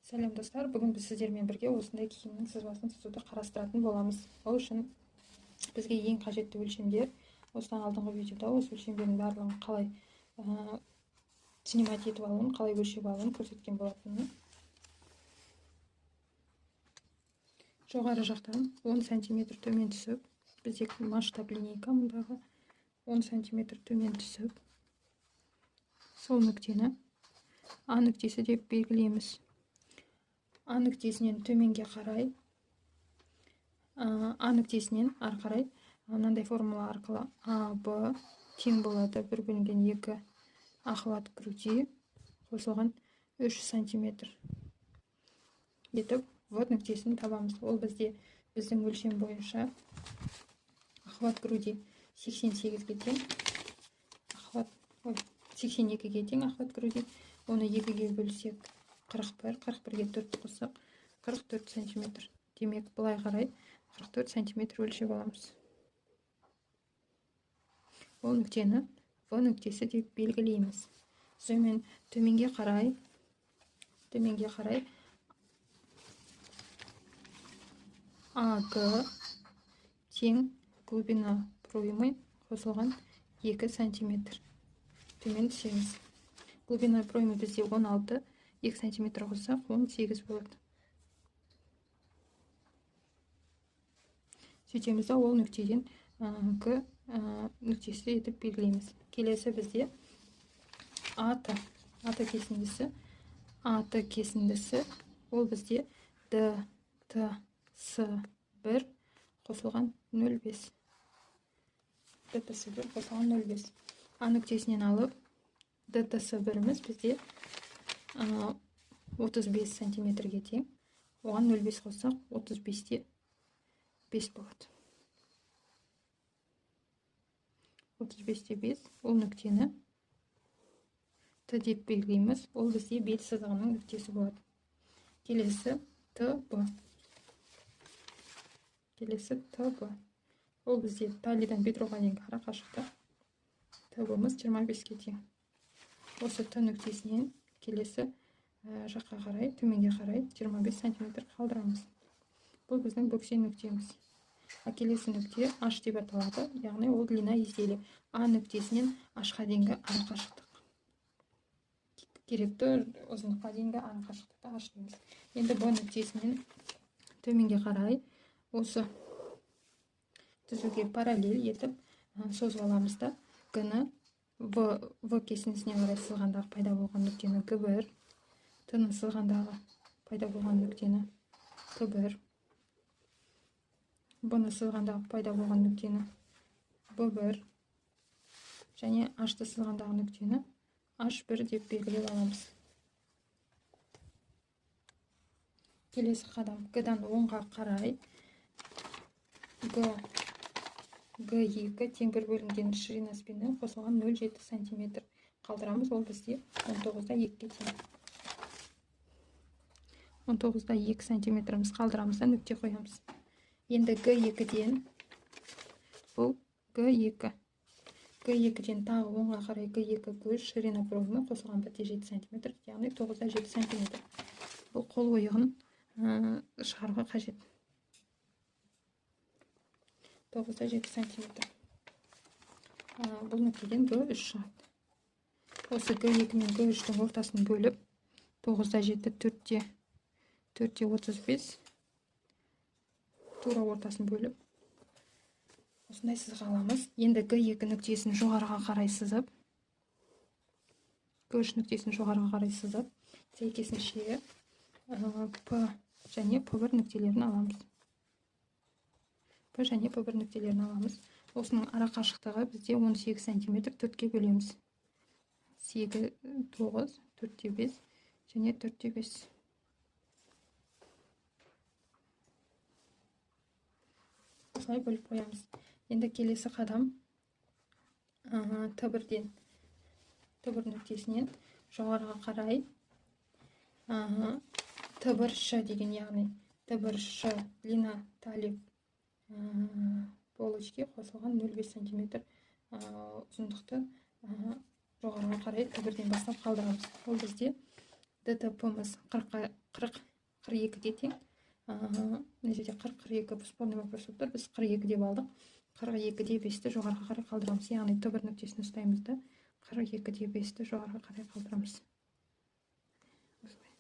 Сәлем достар, бүгін біз сіздермен бірге осындай киімнің сызбасын сызуды қарастыратын боламыз. Ол үшін бізге ең қажетті өлшемдер, осыдан алдыңғы видеода осы өлшемдердің барлығын қалай снимать етіп алуын, қалай өлшеп алуын көрсеткен болатынмын. Жоғары жақтан 10 сантиметр төмен түсіп, бізде масштаб линейка мұндағы 10 сантиметр төмен түсіп, сол нүктені А нүктесі деп белгілейміз. А нүктесінен төменге қарай, А нүктесінен ары қарай мынандай формула арқылы А, Б тең болады 1 бөлінген 2 охват груди қосылған 3 сантиметр етіп В нүктесін табамыз. Ол бізде біздің өлшем бойынша охват груди 88-ге тең, охват, ой, 82-ге тең охват груди. Оны 2-ге бөлсек 41, 41-ге 4 қоссақ 44 сантиметр. Демек, былай қарай 44 сантиметр өлшеп аламыз. Ол нүктені В нүктесі деп белгілейміз. Сонымен төменге қарай АГ тең глубина проймы қосылған 2 сантиметр. Төмен түсеміз. Глубина проймы бізде 16, 2 сантиметр қоссақ 18 болады. Сөйтеміз да ол нүктеден Г нүктесі етіп белгілейміз. Келесі бізде АТ, АТ кесіндісі, АТ кесіндісі ол бізде Д, Т, С 1 қосылған 0,5. Д, Т, С 1 қосылған 0,5. А нүктесінен алып Д, Т, С 1-іміз бізде 35 сантиметрге тең. Оған 0,5 қоссақ 35-те 5 болады. 35-те 5. Ол нүктені Т деп белгілейміз. Ол бізде бел сызығының нүктесі болады. Келесі Т, Б. Келесі Т, Б. Ол бізде талидан бедроға дейінгі ара қашықтық. Т, Б-мыз 25-ке тең. Осы Т нүктесінен келесі жаққа қарай, төменге қарай 25 сантиметр қалдырамыз. Бұл біздің бөксе нүктеміз. А келесі нүкте H деп аталады, яғни ол длина изделия. А нүктесінен H-қа дейінгі ара қашықтық. Керекті ұзындыққа дейінгі ара қашықтықты H дейміз. Енді Б нүктесінен төменге қарай осы түзуге параллель етіп созып аламыз да Г-ны В кесіндісіне қарай сызғандағы пайда болған нүктені Г1, Т-ны сызғандағы пайда болған нүктені Т1, Б-ны сызғандағы пайда болған нүктені Б1 және H-ты сызғандағы нүктені H1 деп белгілеп аламыз. Келесі қадам Г-дан оңға қарай Г, Г2 тең 1 бөлінген ширина спины қосылған 0,7 сантиметр қалдырамыз. Ол бізде 19,2-ге тең. 19,2 сантиметріміз қалдырамыз да нүкте қоямыз. Енді Г2-ден, бұл Г2. Г2-ден тағы оңға қарай Г2 көз ширина проймы қосылған 1,7 сантиметр, яғни 9,7 сантиметр. Бұл қол ойығын шығаруға қажет. 9,7 сантиметр. Бұл нүктеден Г3 шығады. Осы Г2 мен Г3-тің ортасын бөліп, 9,7, 4,35 тура ортасын бөліп, осындай сызық аламыз. Енді Г2 нүктесін жоғарыға қарай сызып, Г3 нүктесін жоғарыға қарай сызып, сәйкесінше П және П1 нүктелерін аламыз. П және П1 нүктелерін аламыз. Осының ара қашықтығы бізде 18 сантиметр, 4-ке бөлеміз. 8, 9, 4,5 және 4,5. Осылай бөліп қоямыз. Енді келесі қадам Т1-ден, Т1 нүктесінен жоғарыға қарай Т1 Ш деген, яғни Т1 Ш длина талии полочки қосылған 0,5 сантиметр ұзындықты жоғарыға қарай Т1-ден бастап қалдырамыз. Ол бізде ДТП-мыз 42-ге тең. Мына жерде 40-42 спорный вопрос болып тұр. Біз 42 деп алдық. 42-де 5-ті жоғарыға қарай қалдырамыз. Яғни Т1 нүктесін ұстаймыз да 42-де 5-ті жоғарыға қарай қалдырамыз. Осылай.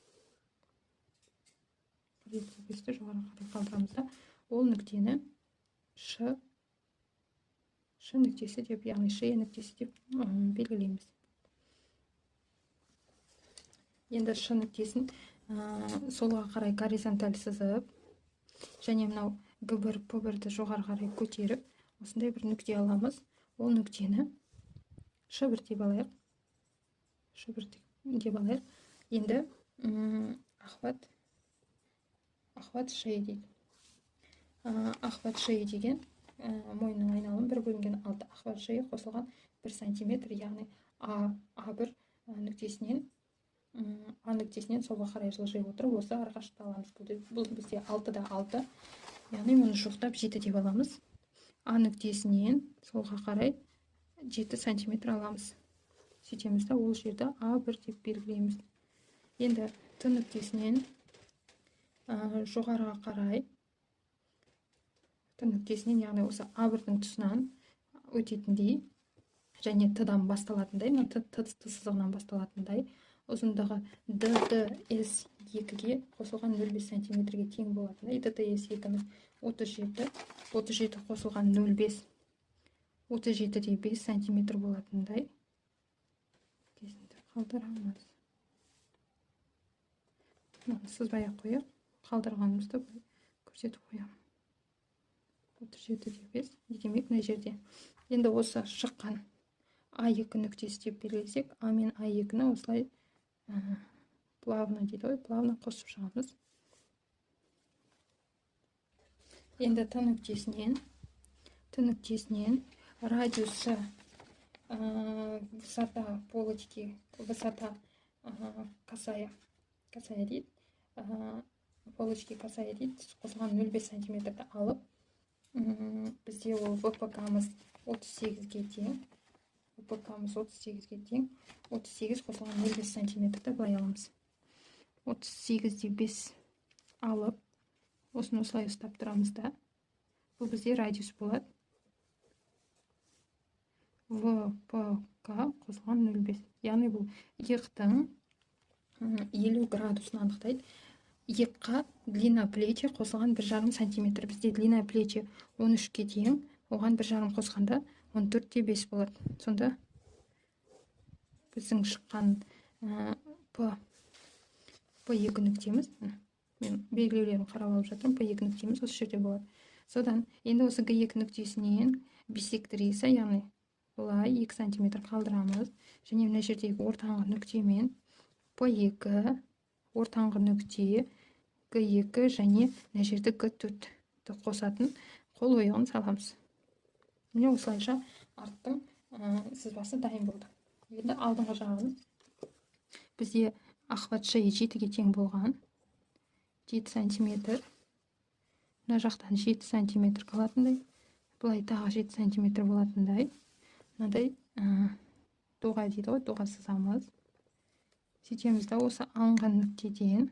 42-де 5-ті жоғарыға қарай қалдырамыз да ол нүктені Ш нүктесі деп, яғни Ш нүктесі деп белгілейміз. Енді Ш нүктесін солға қарай горизонталь сызып, және мынау Г1, П1-ді жоғары қарай көтеріп, осындай бір нүкте аламыз. Ол нүктені Ш1 деп алайық. Ш1 деп алайық. Енді охват шеи дейді. Охват шеи деген мойынның айналымы 1 бөлінген 6. Охват шеи қосылған 1 сантиметр, яғни А1 нүктесінен А нүктесінен солға қарай жылжи отырып, осы арақашықты аламыз. Бұл бізде 6-да 6, яғни мұны жуықтап 7 деп аламыз. А нүктесінен солға қарай 7 сантиметр аламыз. Сөйтеміз да ол жерді А1 деп белгілейміз. Енді Т нүктесінен жоғарыға қарай, Т нүктесінен, яғни осы А1-дің тұсынан өтетіндей және Т-дан басталатындай, мына Т сызығынан басталатындай ұзындығы ДДС 2-ге қосылған 0,5 сантиметрге тең болатындай. ДДС 2-міз 37, 37 қосылған 0,5, 37,5 сантиметр болатындай кесінді қалдырамыз. Мынаны сызбай ақ қояйық, қалдырғанымызды көрсетіп қоямын. 37,5 демек мына жерде. Енді осы шыққан А2 нүктесі деп белгілесек, А мен А2-ні осылай плавно дейді ғой, плавно қосып шығамыз. Енді Т нүктесінен радиусы высота полочки, высота косая, косая дейді, полочки косая дейді, қосылған 0,5 сантиметрді алып, бізде ол ВПК-мыз 38-ге тең, ВПК-мыз 38-ге тең, 38 қосылған 0,5 сантиметрді былай аламыз. 38,5 алып, осыны осылай ұстап тұрамыз да. Бұл бізде радиус болады. ВПК қосылған 0,5. Яғни бұл иықтың 50 градусын анықтайды. Иыққа длина плечи қосылған 1,5 сантиметр. Бізде длина плечи 13-ке тең, оған 1,5 қосқанда 14,5 болады. Сонда біздің шыққан П2 нүктеміз, мен белгілеулерін қарап алып жатырмын, П2 нүктеміз осы жерде болады. Содан енді осы Г2 нүктесінен бисектриса, яғни былай 2 сантиметр қалдырамыз. Және мына жердегі ортаңғы нүктемен П2, ортаңғы нүкте Г2 және мына жерді Г4-ті қосатын қол ойығын саламыз. Міне осылайша арттың сызбасы дайын болды. Енді алдыңғы жағын бізде охват шеи 7-ге тең болған. 7 сантиметр. Мына жақтан 7 сантиметр қалатындай, былай тағы 7 сантиметр болатындай. Мынадай доға дейді ғой, доға сызамыз. Сөйтеміз да осы алынған нүктеден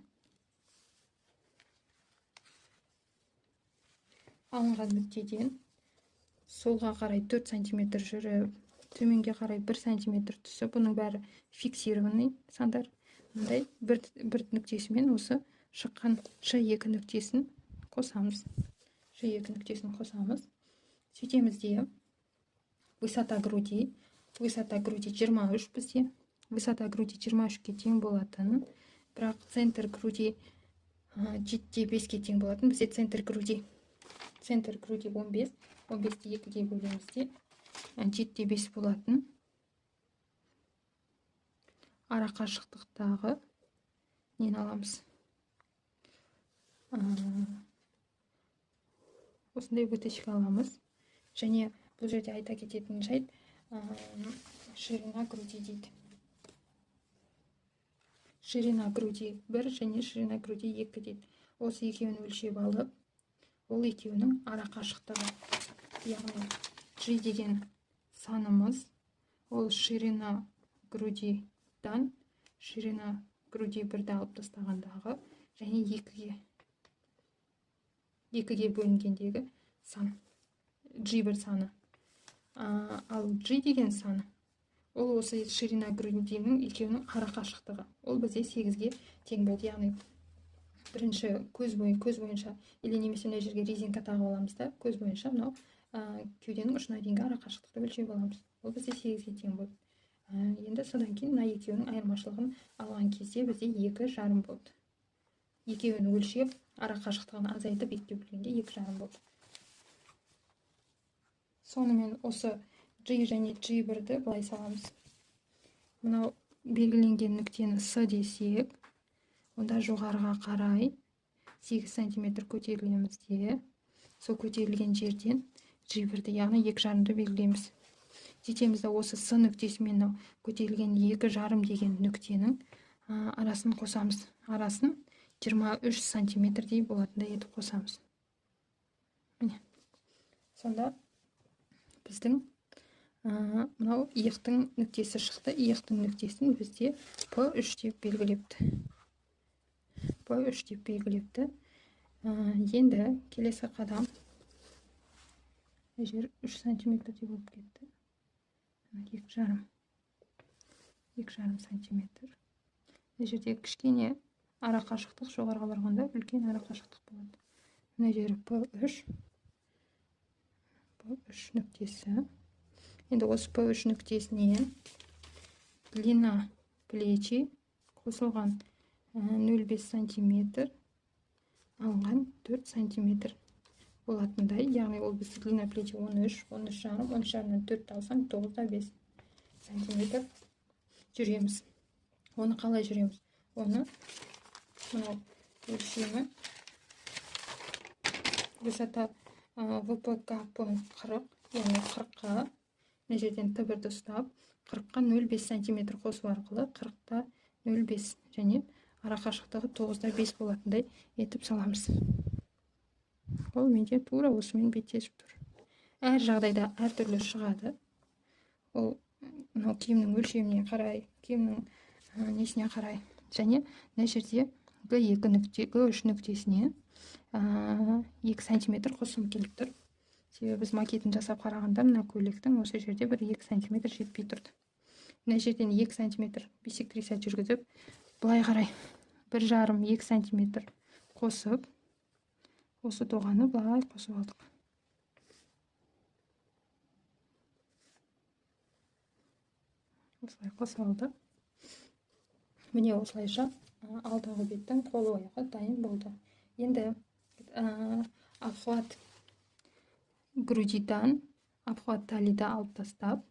солға қарай 4 сантиметр жүріп, төменге қарай 1 сантиметр түсіп, бұның бәрі фиксированный сандар. Мындай бір нүктесімен осы шыққан Ш2 нүктесін қосамыз. Ш2 нүктесін қосамыз. Сөйтеміз де высота груди, высота груди 23 бізде. Высота груди 23-ке тең болатын, бірақ центр груди 7,5-ке тең болатын. Бізде центр груди 15, 15-ті 2-ге бөлеміз де 7,5 болатын. Ара қашықтықтағы нені аламыз? Осындай выточка аламыз. Және бұл жерде айта кететін жайт, ширина груди дейді. Ширина груди 1 және ширина груди 2 дейді. Осы екеуін өлшеп алып, ол екеуінің ара қашықтығы, яғни G деген санымыз, ол ширина грудидан ширина груди 1-ді алып тастағандағы және 2-ге бөлінгендегі сан, G1 саны. Ал G деген саны ол осы ширина грудиінің екеуінің ара қашықтығы. Ол бізде 8-ге тең болды. Яғни бірінші көз бойынша или немесе мына жерге резинка тағып аламыз да, көз бойынша мынау кеуденің ұшына дейінгі ара қашықтықты өлшеп аламыз. Ол бізде 8-ге тең болды. Енді содан кейін мына екеуінің айырмашылығын алған кезде бізде 2,5 болды. Екеуін өлшеп ара қашықтығын азайтып екіге бөлгенде 2,5 болды. Сонымен осы G және G1-ді былай саламыз. Мынау белгіленген нүктені С десек, онда жоғарыға қарай 8 сантиметр көтерілеміз де, сол көтерілген жерден G1-ді, яғни 2,5-ды белгілейміз. Жетеміз де осы С нүктесімен мынау көтерілген 2,5 деген нүктенің арасын қосамыз. Арасын 23 сантиметрдей болатындай етіп қосамыз. Міне. Сонда біздің мынау иықтың нүктесі шықты. Иықтың нүктесін бізде P3 деп белгілепті. P3 деп белгілепті. Енді келесі қадам. Жер 3 сантиметрдей болып кетті. 2,5. 2,5 сантиметр. Мына жерде кішкене ара қашықтық, жоғарыға барғанда үлкен ара қашықтық болады. Мына жері P3. P3 нүктесі. Енді осы P3 нүктесінен длина плечи қосылған 0,5 сантиметр алынған 4 сантиметр болатындай. Яғни ол бізде длина плечи 13, 13,5, 13,5-нан 4 алсаң 9,5 сантиметр жүреміз. Оны қалай жүреміз? Оны мынау өлшемі высота ВПКП 40, яғни 40-қа мына жерден Т1-ді ұстап 40-қа 0,5 сантиметр қосу арқылы 40,05 және ара қашықтығы 9,5 болатындай етіп саламыз. Ол менде тура осымен беттесіп тұр. Әр жағдайда әртүрлі шығады. Ол мынау киімнің өлшеміне қарай, киімнің несіне қарай. Және мына жерде Г2 нүкте, Г3 нүктесіне 2 сантиметр қосым келіп тұр. Себебі біз макетін жасап қарағанда мына көйлектің осы жерде бір 2 сантиметр жетпей тұрды. Мына жерден 2 сантиметр бисектриса жүргізіп, былай қарай 1,5-2 сантиметр қосып, осы доғаны былай қосып алдық. Осылай қосып алдық. Міне осылайша алдыңғы беттің қол аяғы дайын болды. Енді обхват грудидан, обхват талиді алып тастап,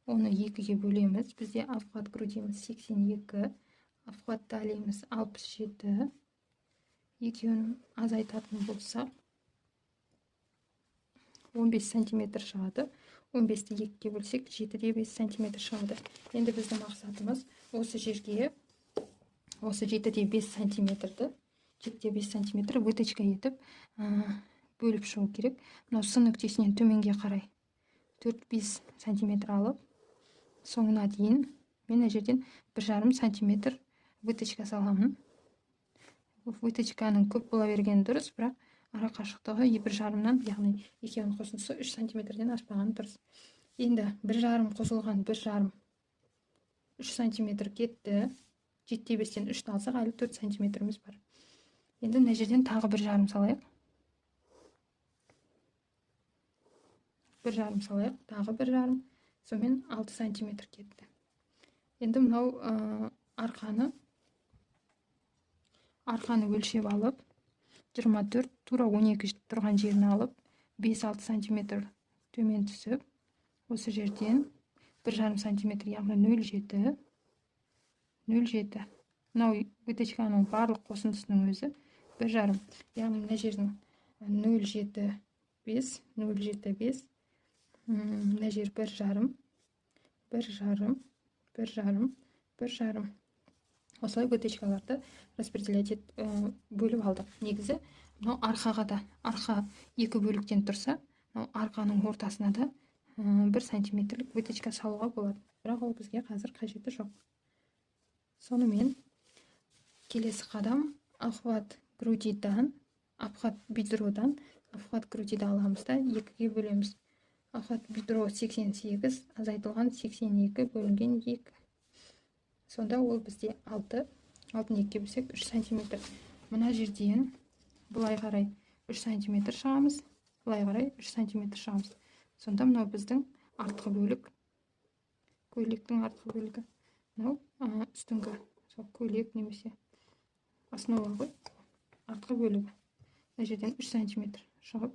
оны 2-ге бөлеміз. Бізде обхват грудиміз 82, обхват талиіміз 67. Екеуін азайтатын болсақ 15 сантиметр шығады. 15-ті 2-ге бөлсек 7,5 сантиметр шығады. Енді біздің мақсатымыз осы жерге осы 7,5 сантиметрді 7,5 сантиметр выточка етіп бөліп шығу керек. Мынау С нүктесінен төменге қарай 4-5 сантиметр алып, соңына дейін мен мына жерден 1,5 сантиметр выточка саламын. Выточканың көп бола бергені дұрыс, бірақ ара қашықтығы 1,5-нан, яғни екеуінің қосындысы 3 сантиметрден аспаған дұрыс. Енді 1,5 қосылған 1,5 3 сантиметр кетті. 7,5-тен 3-ті алсақ, әлі 4 сантиметріміз бар. Енді мына жерден тағы 1,5 салайық. 1,5 салайық, тағы 1,5, сонымен 6 сантиметр кетті. Енді мынау арқаны өлшеп алып, 24 тура 12 тұрған жерін алып, 5-6 сантиметр төмен түсіп, осы жерден 1,5 сантиметр, яғни 0,7, 0,7. Мынау выточканың барлық қосындысының өзі 1,5. Яғни мына жердің 0,75, 0,75, мына жер 1,5, 1,5, 1,5, 1,5. Осылай выточкаларды распределять бөліп алдық. Негізі мынау арқаға да, арқа екі бөліктен тұрса, мынау арқаның ортасына да 1 сантиметрлік выточка салуға болады. Бірақ ол бізге қазір қажеті жоқ. Сонымен Келесі қадам охват грудидан, обхват бедродан обхват грудиді аламыз да 2-ге бөлеміз. Обхват бедро 88 азайтылған 82 бөлінген 2. Сонда ол бізде 6, 6-ны 2-ге бөлсек 3 сантиметр. Мына жерден былай қарай 3 сантиметр шығамыз, былай қарай 3 сантиметр шығамыз. Сонда мынау біздің артқы бөлік, көйлектің артқы бөлігі. Мынау үстіңгі, сол көйлек немесе основа ғой, артқы бөлігі. Мына жерден 3 сантиметр шығып,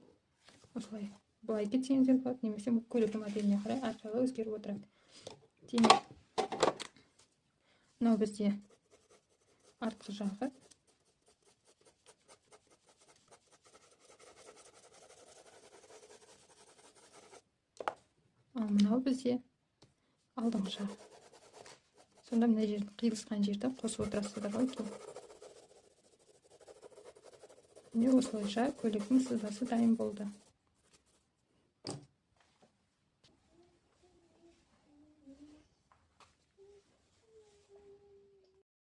осылай былай кетсеңіздер болады, немесе көйлектің моделіне қарай әрқилы өзгеріп отырады. Демек, мынау бізде артқы жағы. Ал мынау бізде алдыңғы жағы. Сонда мына жерді, қиылысқан жерді қосып отырасыздар ғой кейін. Міне осылайша көйлектің сызбасы дайын болды.